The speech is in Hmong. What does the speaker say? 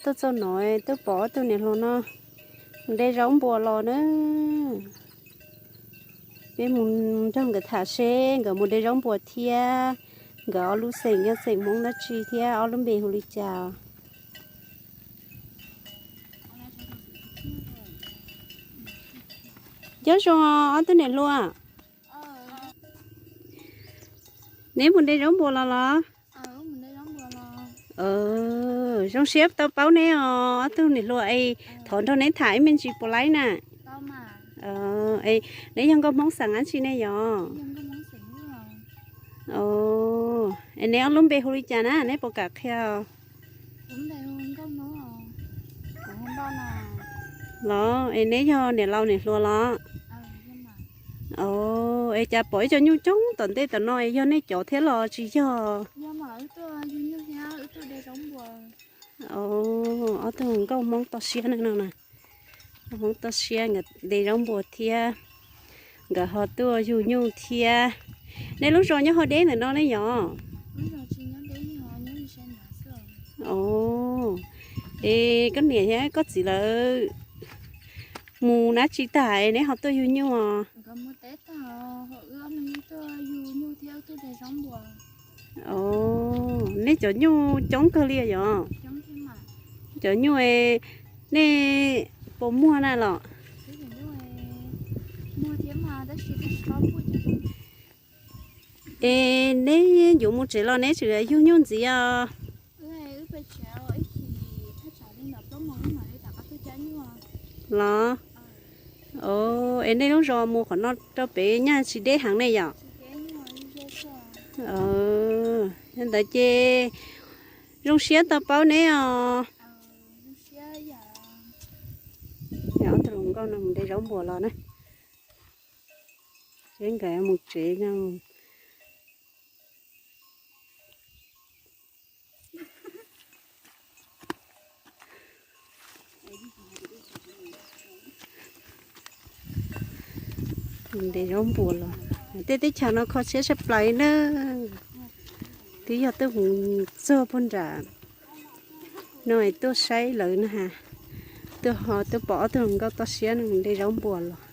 Tuaj txog no, tuaj pom ob tug niam hluas no mus de zaub npua los na. Peb mus nrog nkawd tham seb nkawd mus de zaub npua thiab nkawd ob lub xeem yog xeem Hmoob dab tsi thiab ob lub npe hu li cas. Nyob zoo ob tug niam hluas. Neb mus de zaub npua los los? Zoo siab tau paub neb os ob tug niam hluas es thov nrog neb tham ib me ntsis puas laib na? Neb yog nkauj Hmoob xeem dab tsi nej yog? Es neb ob lub npe hu li cas na neb puas kam qhia? Los es neb yog niam laus niam hluas los? Es cas pom ib co nyuj coob tom ntej tom no es yog nej cov thiab los tsis yog? Ob tug nkauj Hmoob toj siab no na. Hmoob toj siab nkawd de zaub npua thiab nkawd ho tuaj yug nyuj thiab. Nej lub zos nyob ho deb ntawm no ne yom? Es koj niam thiab koj txiv lawv mus dab tsi tag neb ho tuaj yug nyuj os? Neb cov nyuj coob kawg li yom? Cov nyuj nej puas muag na los? Es neb yuav mus tsev los neb tseem yug nyuj ntxiv os? Los, es nej lub zos mus qhov no rau pem nyaj tsis deb heev ne yom? Yog ntawd ces zoo siab tau paub neb os. Ob tug hluas nkauj no mus de zaub npua los na. Seb nkawd mus tsev no. De zaub npua los, tej teb chaws no kho siab tshaj plaws na. Twb yog tuaj mus txog puag nram no es tuaj saib lawv na has. Tuaj ho tuaj pom ob tug hluas nkauj toj siab no de zaub npua los.